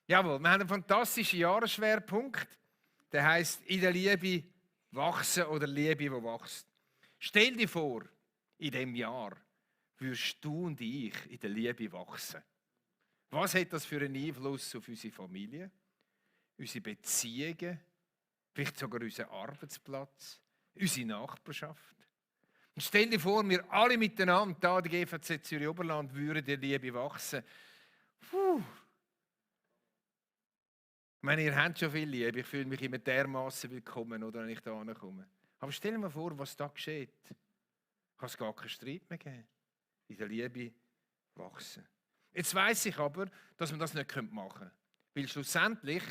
Jawohl, wir haben einen fantastischen Jahresschwerpunkt. Der heisst «In der Liebe wachsen» oder «Liebe, die wächst». Stell dir vor, in diesem Jahr würdest du und ich in der Liebe wachsen. Was hat das für einen Einfluss auf unsere Familie, unsere Beziehungen, vielleicht sogar unseren Arbeitsplatz, unsere Nachbarschaft? Und stell dir vor, wir alle miteinander, hier die GVZ Zürich Oberland, würden in der Liebe wachsen. Puh. Ich meine, ihr habt schon viel Liebe. Ich fühle mich immer dermaßen willkommen, oder, wenn ich da komme. Aber stell dir mal vor, was da geschieht. Kann es gar keinen Streit mehr geben. In der Liebe wachsen. Jetzt weiss ich aber, dass man das nicht machen können. Weil schlussendlich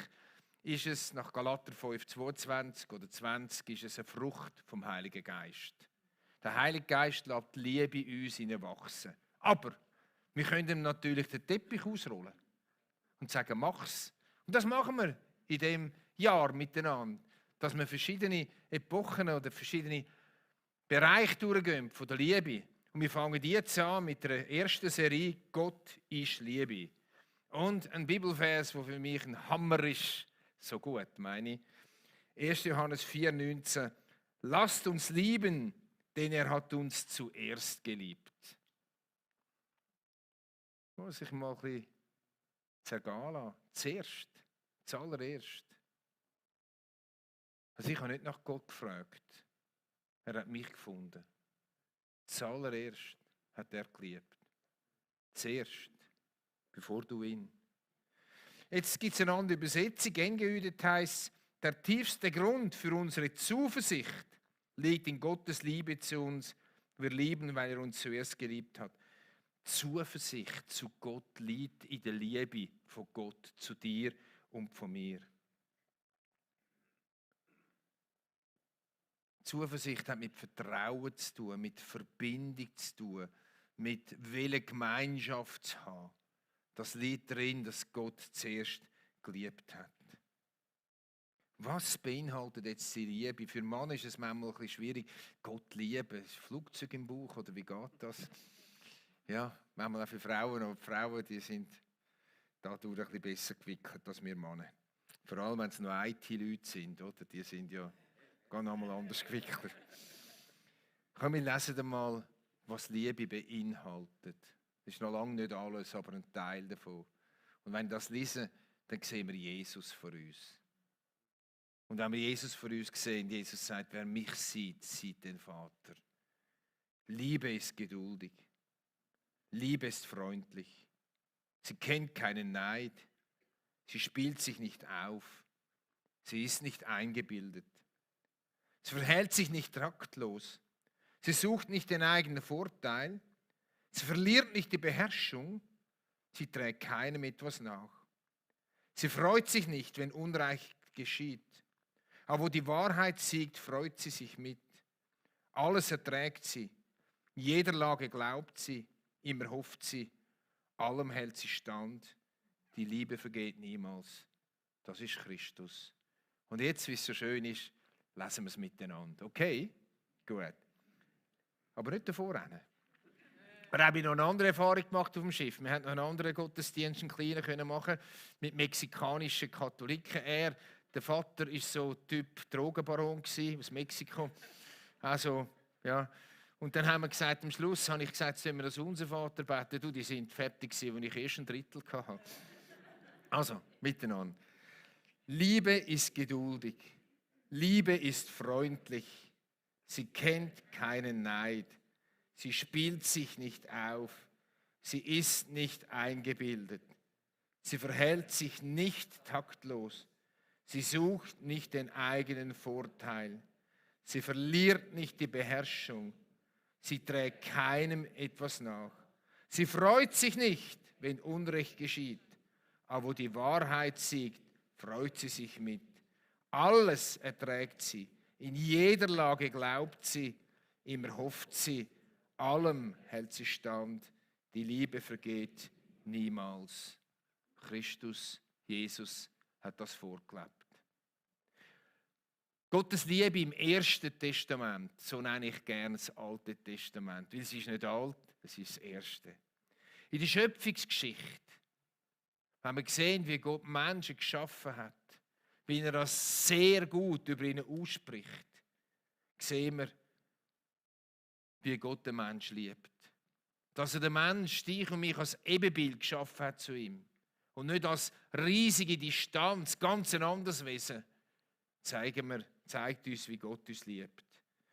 ist es nach Galater 5, 22 oder 20 ist es eine Frucht vom Heiligen Geist. Der Heilige Geist lässt die Liebe in uns hineinwachsen. Aber wir können ihm natürlich den Teppich ausrollen und sagen, mach's. Und das machen wir in diesem Jahr miteinander, dass wir verschiedene Epochen oder verschiedene Bereiche durchgehen von der Liebe. Und wir fangen jetzt an mit der ersten Serie «Gott ist Liebe». Und ein Bibelvers, der für mich ein Hammer ist, so gut, meine ich. 1. Johannes 4,19. Lasst uns lieben, denn er hat uns zuerst geliebt. Muss ich mal ein bisschen zergehen lassen. Zuallererst. Also ich habe nicht nach Gott gefragt. Er hat mich gefunden. Zuallererst hat er geliebt. Zuerst, bevor du ihn. Jetzt gibt es eine andere Übersetzung. Eingeüdet heisst, der tiefste Grund für unsere Zuversicht liegt in Gottes Liebe zu uns. Wir lieben, weil er uns zuerst geliebt hat. Zuversicht zu Gott liegt in der Liebe von Gott zu dir und von mir. Zuversicht hat mit Vertrauen zu tun, mit Verbindung zu tun, mit Willen Gemeinschaft zu haben. Das liegt darin, dass Gott zuerst geliebt hat. Was beinhaltet jetzt die Liebe? Für einen Mann ist es manchmal ein bisschen schwierig. Gott lieben, ist ein Flugzeug im Bauch oder wie geht das? Ja, manchmal auch für Frauen. Aber die Frauen, die sind dadurch ein bisschen besser gewickelt als wir Männer. Vor allem, wenn es noch IT-Leute sind, oder? Die sind ja ganz einmal anders gewickelt. Komm, wir lesen einmal, was Liebe beinhaltet. Das ist noch lange nicht alles, aber ein Teil davon. Und wenn wir das lesen, dann sehen wir Jesus vor uns. Und wenn wir Jesus vor uns sehen, Jesus sagt, wer mich sieht, sieht den Vater. Liebe ist geduldig. Liebe ist freundlich. Sie kennt keinen Neid. Sie spielt sich nicht auf. Sie ist nicht eingebildet. Sie verhält sich nicht taktlos. Sie sucht nicht den eigenen Vorteil. Sie verliert nicht die Beherrschung. Sie trägt keinem etwas nach. Sie freut sich nicht, wenn Unrecht geschieht. Aber wo die Wahrheit siegt, freut sie sich mit. Alles erträgt sie. In jeder Lage glaubt sie. Immer hofft sie. Allem hält sie stand. Die Liebe vergeht niemals. Das ist Christus. Und jetzt, wie es so schön ist, lesen wir es miteinander. Okay? Gut. Aber nicht davor rennen. Wir haben noch eine andere Erfahrung gemacht auf dem Schiff. Wir haben noch einen anderen Gottesdienst, einen kleinen, machen mit mexikanischen Katholiken. Der Vater war so Typ Drogenbaron aus Mexiko. Also, ja. Und dann haben wir gesagt, am Schluss habe ich gesagt, sollen wir das Unser Vater beten? Du, die sind fertig gewesen, als ich erst ein Drittel hatte. Also, miteinander. Liebe ist geduldig. Liebe ist freundlich. Sie kennt keinen Neid. Sie spielt sich nicht auf. Sie ist nicht eingebildet. Sie verhält sich nicht taktlos. Sie sucht nicht den eigenen Vorteil. Sie verliert nicht die Beherrschung. Sie trägt keinem etwas nach. Sie freut sich nicht, wenn Unrecht geschieht. Aber wo die Wahrheit siegt, freut sie sich mit. Alles erträgt sie. In jeder Lage glaubt sie. Immer hofft sie. Allem hält sie stand. Die Liebe vergeht niemals. Christus, Jesus, hat das vorgelebt. Gottes Liebe im Ersten Testament, so nenne ich gerne das Alte Testament, weil es ist nicht alt, es ist das Erste. In der Schöpfungsgeschichte Wenn wir sehen, wie Gott Menschen geschaffen hat, wie er das sehr gut über ihnen ausspricht, sehen wir, wie Gott den Menschen liebt. Dass er den Menschen, dich und mich, als Ebenbild geschaffen hat zu ihm. Und nicht als riesige Distanz, ganz ein anderes Wesen, zeigt uns, wie Gott uns liebt.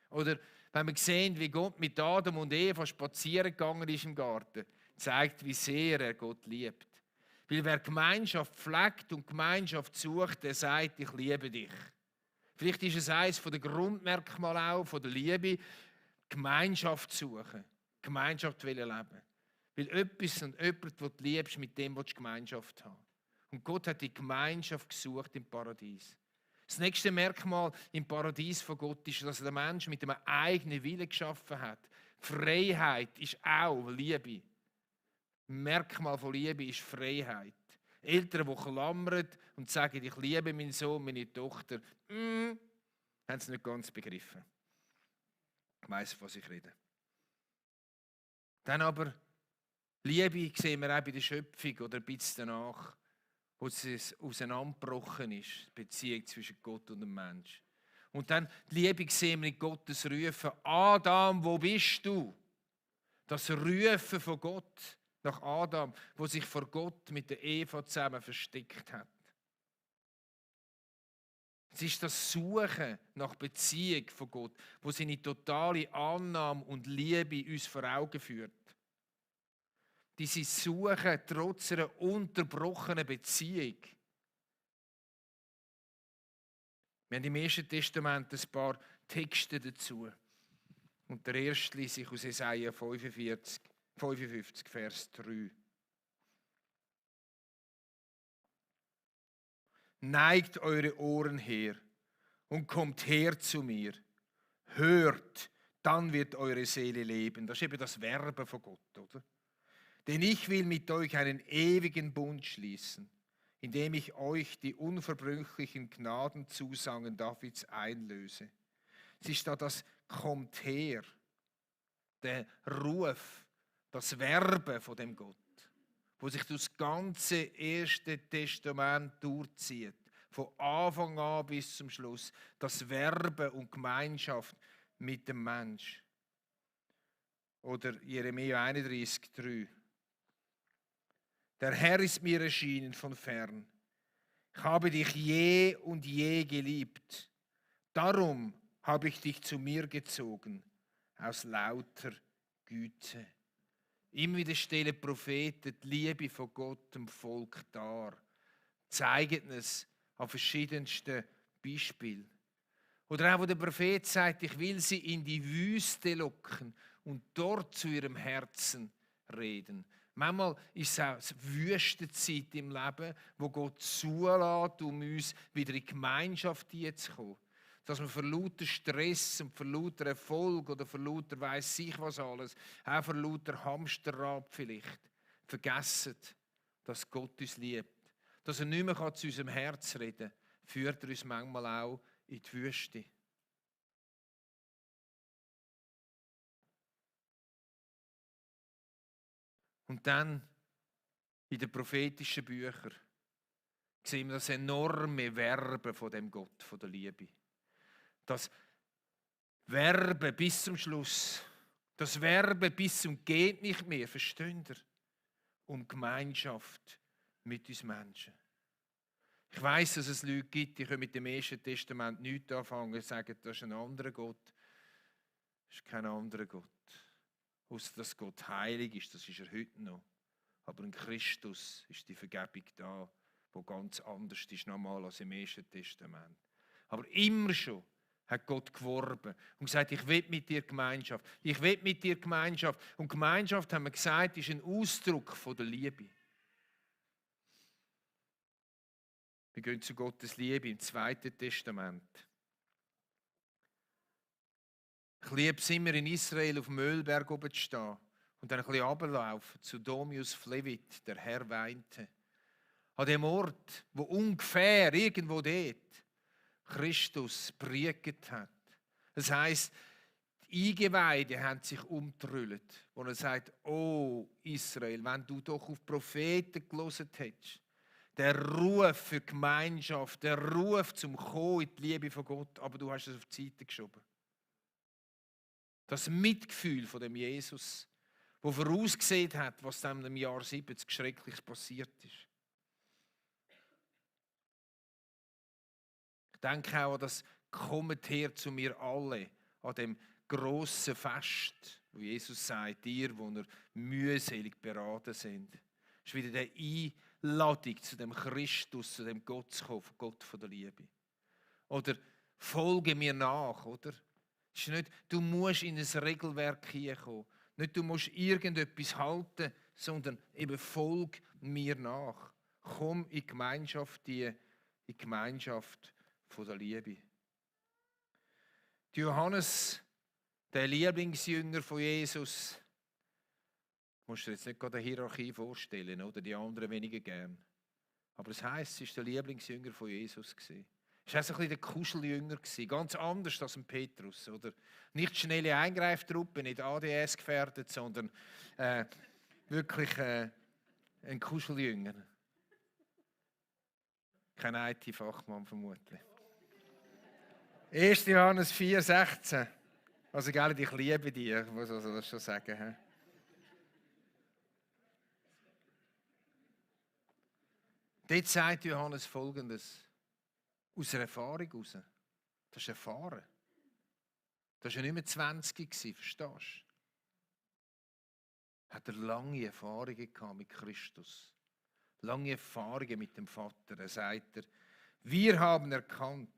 Oder wenn wir sehen, wie Gott mit Adam und Eva spazieren gegangen ist im Garten, zeigt, wie sehr er Gott liebt. Weil wer Gemeinschaft pflegt und Gemeinschaft sucht, der sagt, ich liebe dich. Vielleicht ist es eines der Grundmerkmale auch von der Liebe, Gemeinschaft suchen, Gemeinschaft leben. Weil etwas und jemand, das du liebst, mit dem willst du Gemeinschaft haben. Und Gott hat die Gemeinschaft gesucht im Paradies. Das nächste Merkmal im Paradies von Gott ist, dass er den Menschen mit einem eigenen Willen geschaffen hat. Freiheit ist auch Liebe. Ein Merkmal von Liebe ist Freiheit. Eltern, die klammern und sagen, ich liebe meinen Sohn, meine Tochter, haben es nicht ganz begriffen. Ich weiss, was ich rede. Dann aber, Liebe sehen wir auch bei der Schöpfung oder ein bisschen danach, wo es auseinandergebrochen ist, die Beziehung zwischen Gott und dem Mensch. Und dann die Liebe sehen wir in Gottes Rufen, Adam, wo bist du? Das Rufen von Gott nach Adam, wo sich vor Gott mit der Eva zusammen versteckt hat. Es ist das Suchen nach Beziehung von Gott, wo seine totale Annahme und Liebe uns vor Augen führt. Diese Suche trotz einer unterbrochenen Beziehung. Wir haben im Ersten Testament ein paar Texte dazu. Und der erste lese ich aus Jesaja 55, Vers 3. Neigt eure Ohren her und kommt her zu mir. Hört, dann wird eure Seele leben. Das ist eben das Verben von Gott, oder? Denn ich will mit euch einen ewigen Bund schließen, indem ich euch die unverbrüchlichen Gnadenzusagen Davids einlöse. Es ist da das kommt her, der Ruf, das Verben von dem Gott, wo sich das ganze Erste Testament durchzieht, von Anfang an bis zum Schluss, das Verben und Gemeinschaft mit dem Mensch. Oder Jeremia 31,3. Der Herr ist mir erschienen von fern. Ich habe dich je und je geliebt. Darum habe ich dich zu mir gezogen, aus lauter Güte. Immer wieder stellen Propheten die Liebe von Gott dem Volk dar, zeigen es an verschiedensten Beispielen. Oder auch, wo der Prophet sagt, ich will sie in die Wüste locken und dort zu ihrem Herzen reden. Manchmal ist es auch eine Wüstenzeit im Leben, wo Gott zulässt, um uns wieder in die Gemeinschaft zu kommen. Dass wir vor lauter Stress und vor lauter Erfolg oder vor lauter weiss ich was alles, auch vor lauter Hamsterrad vielleicht, vergessen, dass Gott uns liebt. Dass er nicht mehr zu unserem Herz reden kann, führt er uns manchmal auch in die Wüste. Und dann in den prophetischen Büchern sehen wir das enorme Verben von dem Gott, von der Liebe. Das Verben bis zum Schluss, das Verben bis zum geht nicht mehr, versteht ihr? Um Gemeinschaft mit uns Menschen. Ich weiss, dass es Leute gibt, die können mit dem Ersten Testament nichts anfangen und sagen, das ist ein anderer Gott. Das ist kein anderer Gott. Ausser dass Gott heilig ist, das ist er heute noch. Aber in Christus ist die Vergebung da, wo ganz anders ist nochmal als im Ersten Testament. Aber immer schon hat Gott geworben und gesagt, ich will mit dir Gemeinschaft. Ich will mit dir Gemeinschaft. Und Gemeinschaft, haben wir gesagt, ist ein Ausdruck von der Liebe. Wir gehen zu Gottes Liebe im Zweiten Testament. Ich liebe es immer in Israel auf dem Ölberg oben zu stehen und dann ein bisschen runterlaufen zu Domius Flevit, der Herr weinte. An dem Ort, wo ungefähr irgendwo dort Christus predigt hat. Das heisst, die Eingeweide haben sich umgetrüllt, wo er sagt, oh Israel, wenn du doch auf Propheten gelesen hättest, Der Ruf für Gemeinschaft, der Ruf zum Kommen in die Liebe von Gott, aber du hast es auf die Seite geschoben. Das Mitgefühl von dem Jesus, der vorausgesehen hat, was dann im Jahr 70 Schreckliches passiert ist. Ich denke auch an das «Kommt her zu mir alle», an dem grossen Fest, wo Jesus sagt, ihr, wo ihr mühselig beraten sind. Das ist wieder die Einladung zu dem Christus, zu dem Gott zu kommen, Gott von der Liebe. Oder folge mir nach, oder? Es ist nicht, du musst in ein Regelwerk hineinkommen. Nicht, du musst irgendetwas halten, sondern eben folg mir nach. Komm in die Gemeinschaft von der Liebe. Johannes, der Lieblingsjünger von Jesus, musst du dir jetzt nicht gerade eine Hierarchie vorstellen, oder? Die anderen weniger gern. Aber es heisst, es war der Lieblingsjünger von Jesus. Es war ein bisschen der Kuscheljünger, ganz anders als ein Petrus. Oder? Nicht schnelle Eingreiftruppe, nicht ADS gefährdet, sondern wirklich ein Kuscheljünger. Kein IT-Fachmann vermutlich. 1. Johannes 4,16. Also, gell, ich liebe dich, ich muss also das schon sagen. He? Dort sagt Johannes Folgendes. Aus einer Erfahrung heraus. Das ist erfahren. Das war ja nicht mehr 20, verstehst du? Hat er lange Erfahrungen gehabt mit Christus. Lange Erfahrungen mit dem Vater. Er sagt, wir haben erkannt,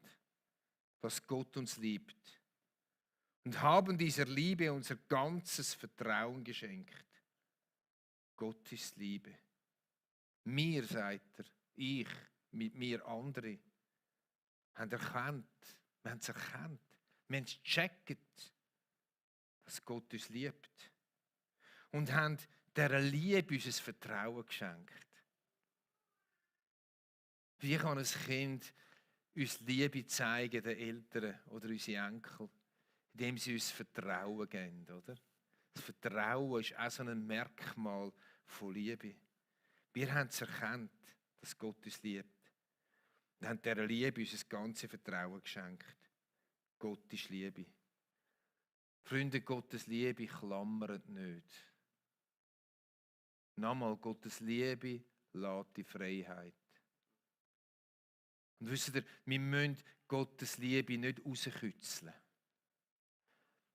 dass Gott uns liebt und haben dieser Liebe unser ganzes Vertrauen geschenkt. Gott ist Liebe. Mir, sagt er, ich, mit mir andere, haben erkannt, wir haben es erkannt, wir haben es gecheckt, dass Gott uns liebt und haben dieser Liebe unser Vertrauen geschenkt. Wie kann ein Kind uns Liebe zeigen, den Eltern oder unsere Enkel, indem sie uns Vertrauen geben, oder? Das Vertrauen ist auch so ein Merkmal von Liebe. Wir haben es erkannt, dass Gott uns liebt. Wir haben dieser Liebe unser ganzes Vertrauen geschenkt. Gott ist Liebe. Freunde, Gottes Liebe klammert nicht. Nochmal, Gottes Liebe lässt die Freiheit. Und wisst ihr, wir müssen Gottes Liebe nicht rauskitzeln.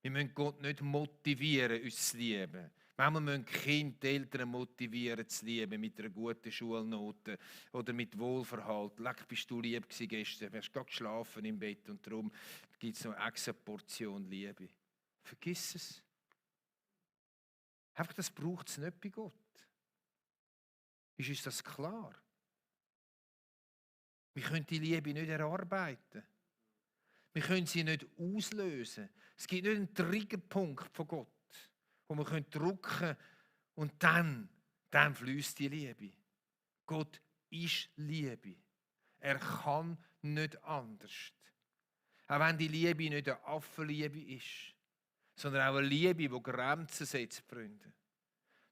Wir müssen Gott nicht motivieren, uns zu lieben. Manchmal müssen Kinder die Eltern motivieren, zu lieben, mit einer guten Schulnote oder mit Wohlverhalten. Leck, bist du lieb gewesen gestern, du hast gerade geschlafen im Bett und darum gibt es noch eine extra Portion Liebe. Vergiss es. Einfach, das braucht es nicht bei Gott. Ist uns das klar? Wir können die Liebe nicht erarbeiten. Wir können sie nicht auslösen. Es gibt nicht einen Triggerpunkt von Gott, wo wir drücken können und dann fließt die Liebe. Gott ist Liebe. Er kann nicht anders. Auch wenn die Liebe nicht eine Affenliebe ist, sondern auch eine Liebe, die Grenzen setzt, Freunde.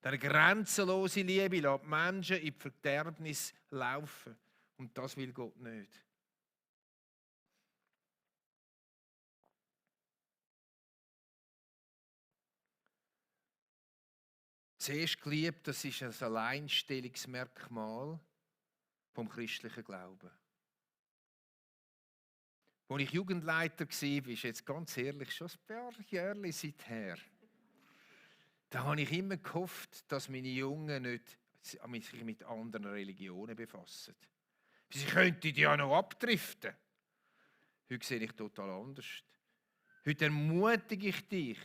Eine grenzenlose Liebe lässt Menschen in die Verderbnis laufen. Und das will Gott nicht. Zuerst geliebt, das ist ein Alleinstellungsmerkmal vom christlichen Glauben. Als ich Jugendleiter war, ist jetzt ganz ehrlich schon ein paar Jahre seither. Da habe ich immer gehofft, dass meine Jungen nicht sich mit anderen Religionen befassen. Sie könnten ja noch abdriften. Heute sehe ich total anders. Heute ermutige ich dich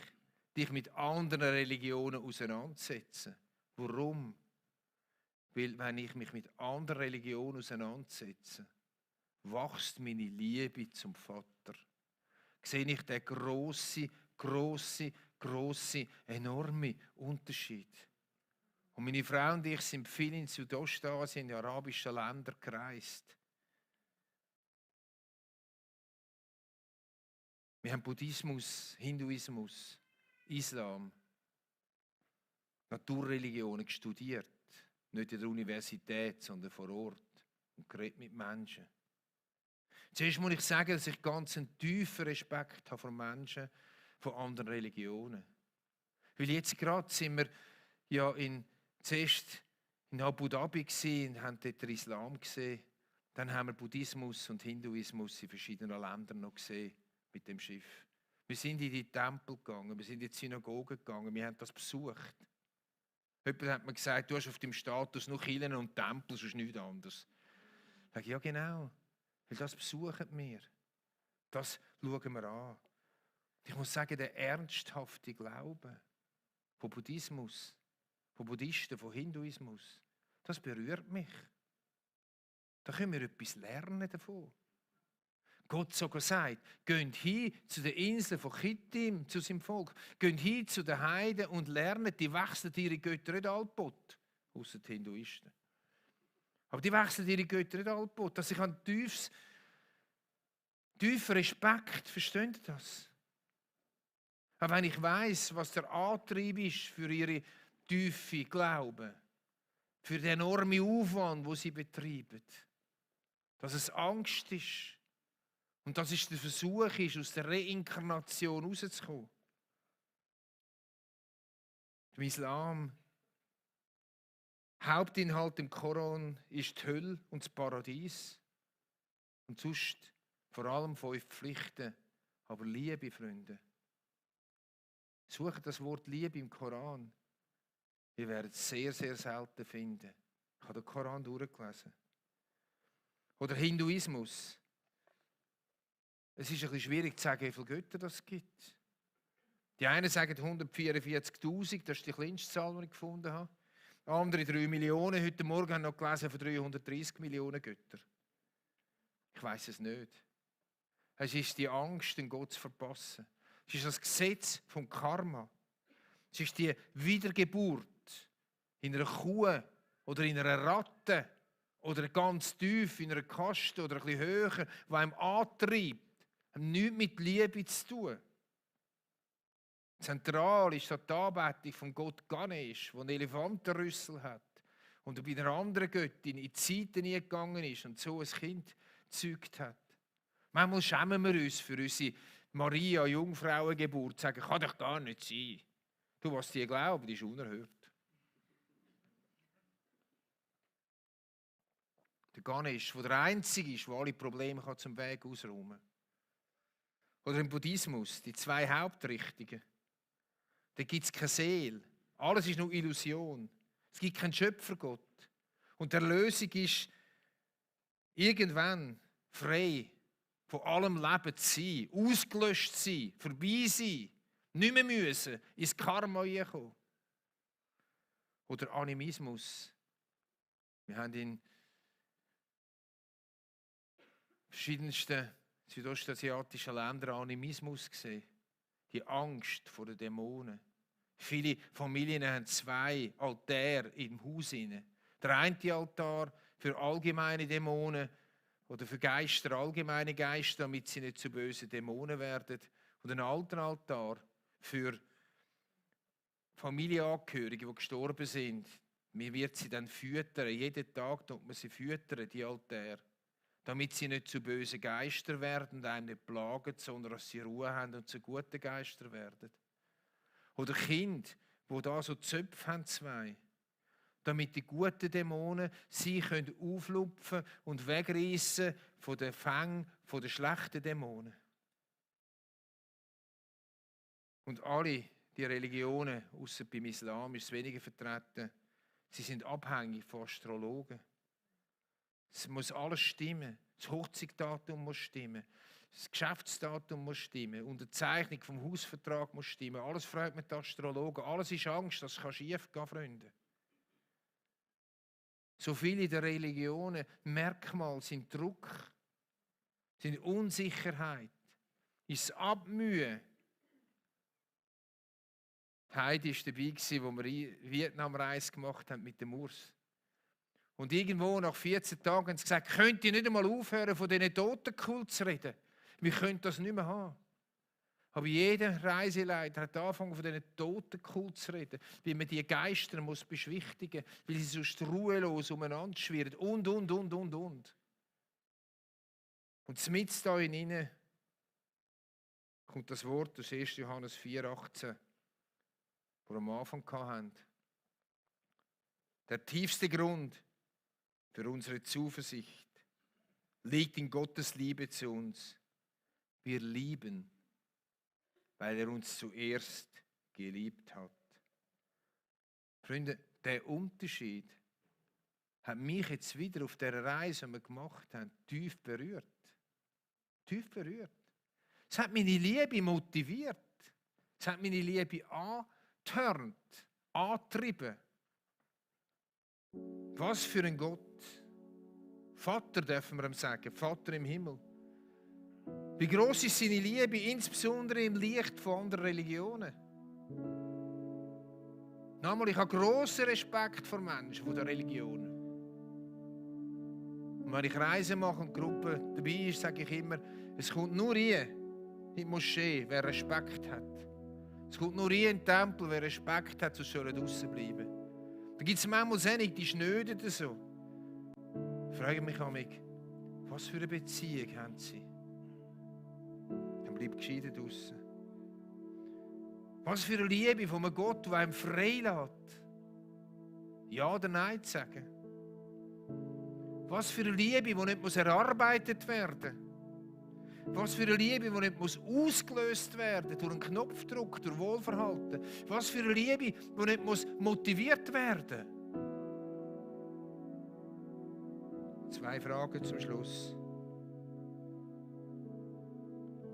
mit anderen Religionen auseinanderzusetzen. Warum? Weil, wenn ich mich mit anderen Religionen auseinandersetze, wächst meine Liebe zum Vater. Sehe ich den grossen, enormen Unterschied. Und meine Frau und ich sind viel in Südostasien, in arabischen Ländern gereist. Wir haben Buddhismus, Hinduismus, Islam, Naturreligionen studiert. Nicht in der Universität, sondern vor Ort. und geredet mit Menschen. Zuerst muss ich sagen, dass ich ganz einen tiefen Respekt habe vor Menschen von anderen Religionen. Weil jetzt gerade sind wir ja zuerst in Abu Dhabi gesehen und haben dort den Islam gesehen. Dann haben wir Buddhismus und Hinduismus in verschiedenen Ländern noch gesehen mit dem Schiff. Wir sind in die Tempel gegangen, wir sind in die Synagogen gegangen, wir haben das besucht. Jemand hat mir gesagt, du hast auf deinem Status nur Kirchen und Tempel, sonst nichts anderes. Ich sage, ja genau, weil das besuchen wir. Das schauen wir an. Ich muss sagen, der ernsthafte Glaube von Buddhismus, von Buddhisten, von Hinduismus, das berührt mich. Da können wir etwas lernen davon. Gott sogar sagt, geht hin zu den Inseln von Chittim, zu seinem Volk. Geht hin zu den Heiden und lernt, die wechseln ihre Götter nicht allbot, ausser die Hinduisten. Aber die wechseln ihre Götter nicht allbot. Dass ich einen tiefen Respekt, versteht ihr das? Auch wenn ich weiss, was der Antrieb ist für ihre tiefe Glauben, für den enormen Aufwand, den sie betreiben, dass es Angst ist und dass es der Versuch ist, aus der Reinkarnation rauszukommen. Im Islam, Hauptinhalt im Koran ist die Hölle und das Paradies. Und sonst vor allem 5 Pflichten, aber Liebe, Freunde. Sucht das Wort Liebe im Koran. Ihr werdet es sehr, sehr selten finden. Ich habe den Koran durchgelesen. Oder Hinduismus. Es ist ein bisschen schwierig zu sagen, wie viele Götter es gibt. Die einen sagen 144'000, das ist die kleinste Zahl, die ich gefunden habe. Andere 3 Millionen. Heute Morgen haben wir noch gelesen von 330 Millionen Götter. Ich weiß es nicht. Es ist die Angst, den Gott zu verpassen. Es ist das Gesetz vom Karma. Es ist die Wiedergeburt in einer Kuh oder in einer Ratte oder ganz tief in einer Kaste oder ein bisschen höher, die einem antreibt. Hat nichts mit Liebe zu tun. Zentral ist die Anbetung von Gott Ganesh, der einen Elefantenrüssel hat und bei einer anderen Göttin in die Zeiten gegangen ist und so ein Kind gezeugt hat. Manchmal schämen wir uns für unsere Maria, Jungfrauengeburt, sagen, kann doch gar nicht sein. Du, was die glauben, ist unerhört. Der Ganesh, der der Einzige ist, der alle Probleme zum Weg ausräumen kann. Oder im Buddhismus, die 2 Hauptrichtungen. Da gibt es keine Seele. Alles ist nur Illusion. Es gibt keinen Schöpfergott. Und die Erlösung ist irgendwann frei von allem Leben zu sein, ausgelöscht zu sein, vorbei sein, nicht mehr müssen, ins Karma kommen. Oder Animismus. Wir haben in verschiedensten südostasiatischen Ländern Animismus gesehen. Die Angst vor den Dämonen. Viele Familien haben 2 Altäre im Haus. Der eine Altar für allgemeine Dämonen oder für Geister, allgemeine Geister, damit sie nicht zu bösen Dämonen werden. Und ein alter Altar für Familienangehörige, die gestorben sind. Man wird sie dann füttern. Jeden Tag tut man sie füttern, die Altäre. Damit sie nicht zu bösen Geistern werden und einem nicht plagen, sondern dass sie Ruhe haben und zu guten Geistern werden. Oder Kinder, die da so Zöpfe haben, 2. Damit die guten Dämonen sie können auflupfen und wegreißen von den Fängen von den schlechten Dämonen. Und alle die Religionen, außer beim Islam ist es weniger vertreten, sie sind abhängig von Astrologen. Es muss alles stimmen. Das Hochzeitsdatum muss stimmen. Das Geschäftsdatum muss stimmen. Die Unterzeichnung vom Hausvertrag muss stimmen. Alles fragt mit Astrologen. Alles ist Angst, das kann schief gehen, Freunde. So viele der Religionen, Merkmale sind Druck, sind Unsicherheit, ist Abmühen. Heidi war dabei, als wir eine Vietnamreise gemacht haben mit dem Urs. Und irgendwo nach 14 Tagen haben sie gesagt, könnt ihr nicht einmal aufhören, von diesen Totenkult zu reden? Wir können das nicht mehr haben. Aber jeder Reiseleiter hat angefangen, von diesen Totenkult zu reden, wie man die Geister muss beschwichtigen, weil sie sonst ruhelos umeinander schwirren und. Und mitten da hinein kommt das Wort aus 1. Johannes 4,18, das wir am Anfang hatten. Der tiefste Grund für unsere Zuversicht liegt in Gottes Liebe zu uns. Wir lieben, weil er uns zuerst geliebt hat. Freunde, der Unterschied hat mich jetzt wieder auf der Reise, die wir gemacht haben, tief berührt. Tief berührt. Es hat meine Liebe motiviert. Es hat meine Liebe angetörnt, angetrieben. Was für ein Gott. Vater dürfen wir ihm sagen, Vater im Himmel. Wie groß ist seine Liebe, insbesondere im Licht von anderen Religionen. Nochmal, ich habe grossen Respekt vor Menschen, von der Religion. Und wenn ich Reisen mache und die Gruppe dabei ist, sage ich immer, es kommt nur rein in die Moschee, wer Respekt hat. Es kommt nur rein in den Tempel, wer Respekt hat, so soll er draussen bleiben. Da gibt es manchmal solche, die schnöden so. Ich frage mich manchmal, was für eine Beziehung haben sie? Dann bleibt gescheiden draussen. Was für eine Liebe von einem Gott, der einem frei lässt. Ja oder Nein zu sagen. Was für eine Liebe, die nicht erarbeitet werden muss. Was für eine Liebe, die nicht ausgelöst werden muss durch einen Knopfdruck, durch Wohlverhalten. Was für eine Liebe, die nicht motiviert werden muss. 2 Fragen zum Schluss.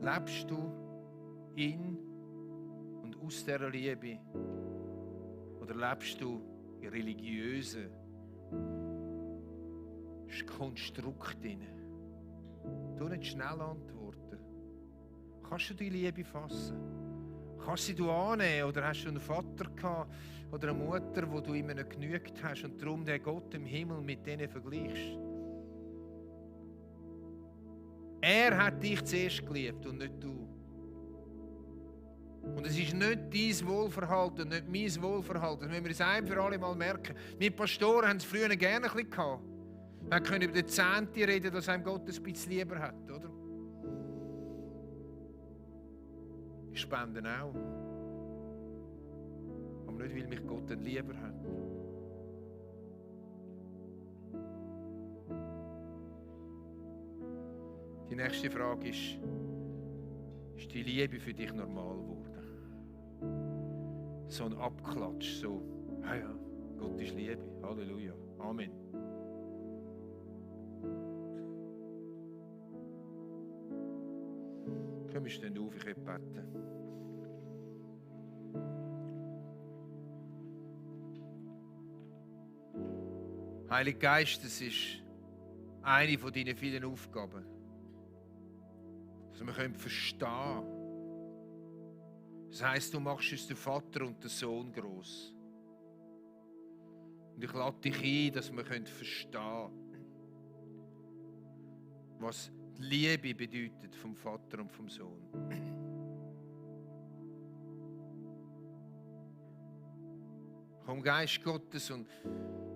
Lebst du in und aus dieser Liebe? Oder lebst du in religiösen Konstrukten? Du nicht schnell antworten. Kannst du die Liebe fassen? Kannst du sie annehmen? Oder hast du einen Vater gehabt oder eine Mutter, wo du immer nicht genügt hast und darum den Gott im Himmel mit denen vergleichst? Er hat dich zuerst geliebt und nicht du. Und es ist nicht dein Wohlverhalten, nicht mein Wohlverhalten. Das müssen wir uns ein für alle Mal merken. Wir Pastoren haben es früher gerne ein bisschen gehabt. Wir können über den Zehnten reden, dass einem Gott ein bisschen lieber hat, oder? Ich spende auch. Aber nicht, weil mich Gott dann lieber hat. Die nächste Frage ist die Liebe für dich normal geworden? So ein Abklatsch, so, ja, Gott ist Liebe, Halleluja, Amen. Komm, wir stehen auf, ich möchte beten. Heiliger Geist, das ist eine von deinen vielen Aufgaben. Dass wir verstehen können. Das heisst, du machst uns den Vater und den Sohn gross. Und ich lade dich ein, dass wir verstehen können, was die Liebe bedeutet vom Vater und vom Sohn. Komm, Geist Gottes, und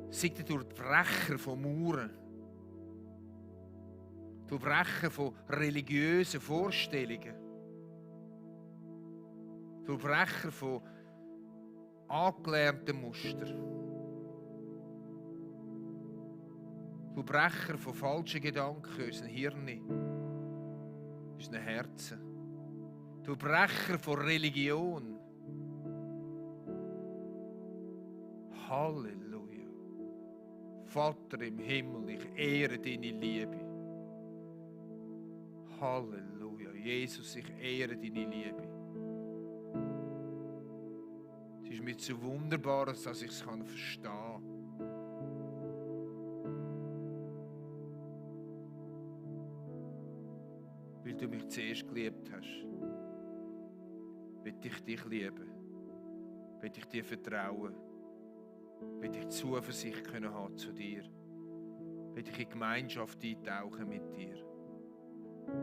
sei dir durch die Brecher von Mauern, durch Brechen von religiösen Vorstellungen, durch Brechen von angelernten Mustern, durch Brechen von falschen Gedanken in unseren Hirn, in unseren Herzen, durch Brechen von Religion. Halleluja. Vater im Himmel, ich ehre deine Liebe. Halleluja. Jesus, ich ehre deine Liebe. Es ist mir so wunderbar, dass ich es verstehen kann. Weil du mich zuerst geliebt hast. Will ich dich lieben. Will ich dir vertrauen. Will ich Zuversicht können haben zu dir. Will ich in Gemeinschaft eintauchen mit dir.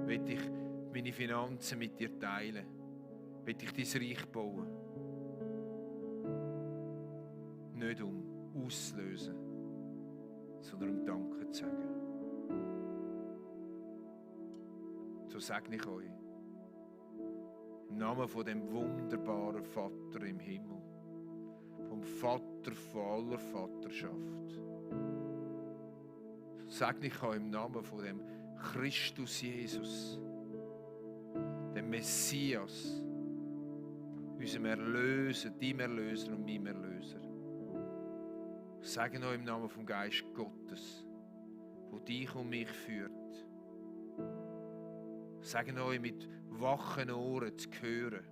Will ich meine Finanzen mit dir teilen. Will ich dein Reich bauen. Nicht um auszulösen, sondern um Danke zu sagen. So segne ich euch. Im Namen von dem wunderbaren Vater im Himmel. Vom Vater von aller Vaterschaft. So segne ich euch im Namen von dem Christus Jesus. Dem Messias. Unserem Erlöser, deinem Erlöser und meinem Erlöser. Sagen euch im Namen vom Geist Gottes, der dich und mich führt. Sagen euch mit wachen Ohren zu hören,